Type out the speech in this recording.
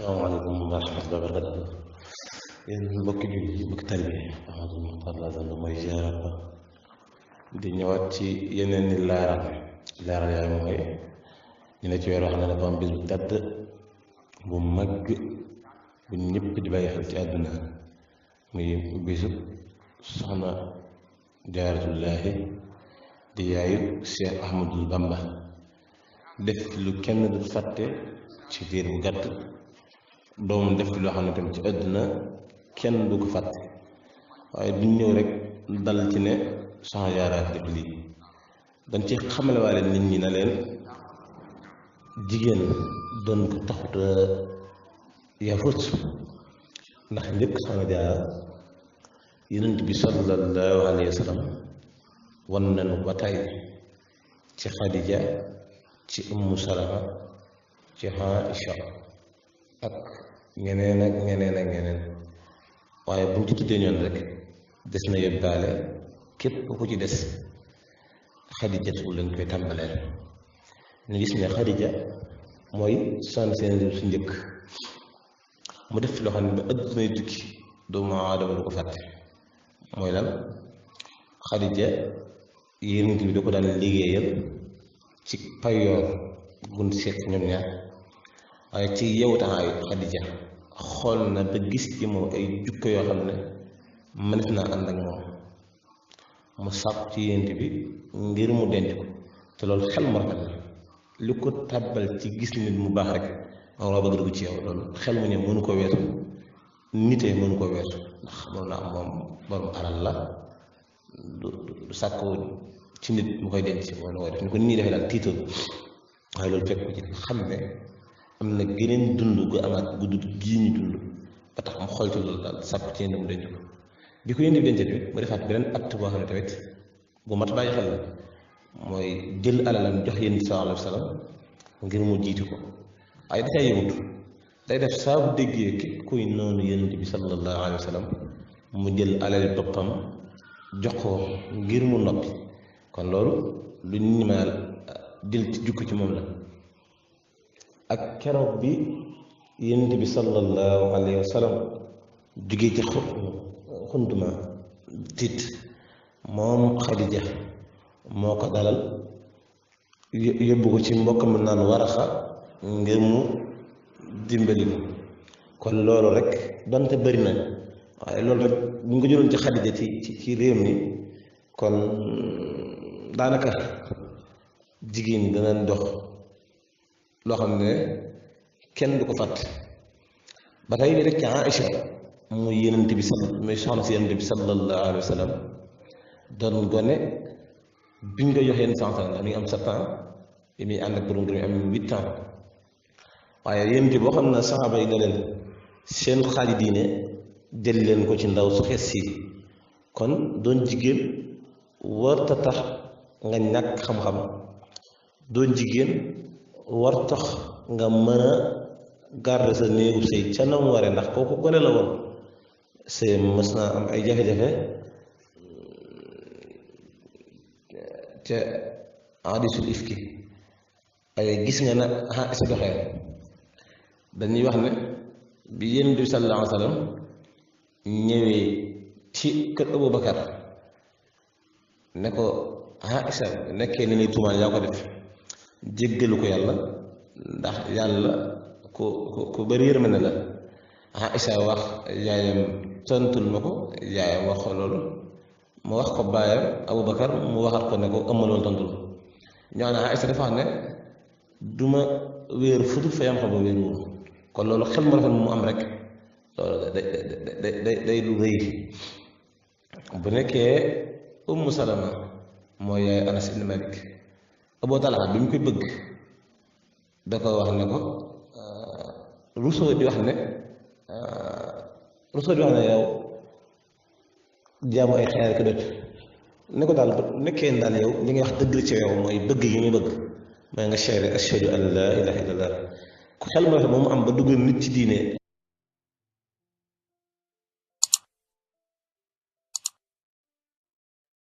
salaamaaleykum wa rahmatulah wa barakatuh yéen mbokki jullit yi mbokki talibe Ahmadou Mokhtar Lassana mooy ziyaara ba di ñëwaat ci yeneen ni leeral yaay mooy ñu ne ci weer wax na dafa am bis bu tedd bu mag bu ñëpp di bàyyi xel ci àdduna muy bisu soxna jaaratullaahi di yaayu Cheikh Ahmadou Bamba def lu kenn du fàtte ci diir bu gàtt doomu def loo xam ne tamit ci àdduna kenn du ko fàtte waaye duñ ñëw rek dal ci ne soxna Jaara def lii dañ ci xamale waale nit ñi na leen jigéen doon ko taxut yafut ndax njëkk soxna Jaara Yonent bi sallallahu alayhi wa sallam wan nañu ba tey ci Xadija ci Ummu Salama ci Aïcha ak ñeneen ak ñeneen waaye bu ñu ci tuddee ñoon rek des na yóbbaale képp ku ci des Xadijatu lañ koy tàmbaleel ñu gis ne Xadija mooy soxna seen su njëkk mu def loo xam ne ba addunay tukki doomu aadama du ko fàtte mooy lan Xadija Yonent bi da ko daan liggéeyal ci payoor gun seet ñoom ñaar waaye ci yewtaayu Xadija xool na ba gis ci moom ay jukko yoo xam ne mënees naa ànd ak moom mu sàpp ci Yonent bi ngir mu denc ko te loolu xel mu rafet la lu ko tàbbal ci gis nit mu baax rek moom loo bëgg dugg ci yow loolu xel mu ñëw mënu ko weesu nitee mënu ko weesu ndax mënu na am moom borom alal la du sàkkoo ci nit mu koy denc moom la koy def ni ko nit ñi defee daal tiital waaye loolu fekk ko ci xam ne am na geneen dund gu amaat gu dut gii ñu dund ba tax mu xool ci loolu daal sàpp ci yéen mu denc ko bi ko yéen di denc tamit mu defaat beneen acte boo xam ne tamit bu mat bàyyi xel la mooy jël alalam jox yéen sallallahu alayhi wa sallam ngir mu jiitu ko waaye dafay yëngutu day def saa bu déggee képp kuy noonu Yonent bi sallallahu alayhi wa sallam mu jël alal boppam jox ko ngir mu noppi kon loolu lu nit ñi ma jël ci jukko ci moom la ak keroog bi Yonent bi sallallahu alayhi wa sallam jugee ci xuntuma tiit moom Xadija moo ko dalal yóbbu ko ci mbokk mu naan Waraxa ngir mu dimbali ko kon loolu rek donte bëri na waaye loolu rek bu ñu ko jëloon ci Xadija ci réew mi kon daanaka jigéen ñi danañ dox loo xam ne kenn du ko fàtt ba tey rek ci Aïcha muy Yonent bi muy soxna si Yonent bi sallallahu alayhi wa sallam doon gone biñ ko jox yenn cent ans mi am 7 ans yi muy ànd ak borom mi am 8 ans waaye Yonent bi boo xam ne saxaaba yi ne leen seen xaali diine jël leen ko ci ndaw su xees si kon doon jigéen warta tax nga ñàkk xam-xam doon jigéen war tax nga mën a garder sa néegu sëy ca na mu waree ndax kooku gone la woon sëy mës naa am ay jafe-jafe ca hadiisul ifki ay gis nga na sa doxee dañuy wax ne bi Yonent bi sallallahu alayhi wa sallam ñëwee ci kër Abubakar ne ko Aïcha nekkee ni lay tuumaal yaa ko def jéggalu ko yàlla ndax yàlla ku bari yërmande la Aïcha wax yaayam tontul ma ko yaayam wax ko loolu mu wax ko baayam Abubakar mu waxat ko ne ko ëmmaloon tontul ñoo ne Aïcha dafa wax ne duma wéeru futul fa yam xam ba wéeru wóor kon loolu xel mu rafet mu am rek loolu day lu rëy bu nekkee Ummu Salama mooy yaay Anas ibn Malik Abu Talha bi mu koy bëgg da ko wax ne ko Rousseau di wax ne yow jaamu ay xeer ko dëkk ne ko daal nekkee daal yow li ngay wax dëgg la ci yow mooy bëgg yi muy bëgg mooy nga seede ashhadu an laa ilaaha illallah ku xel ma rafet moom am ba duggal nit ci diine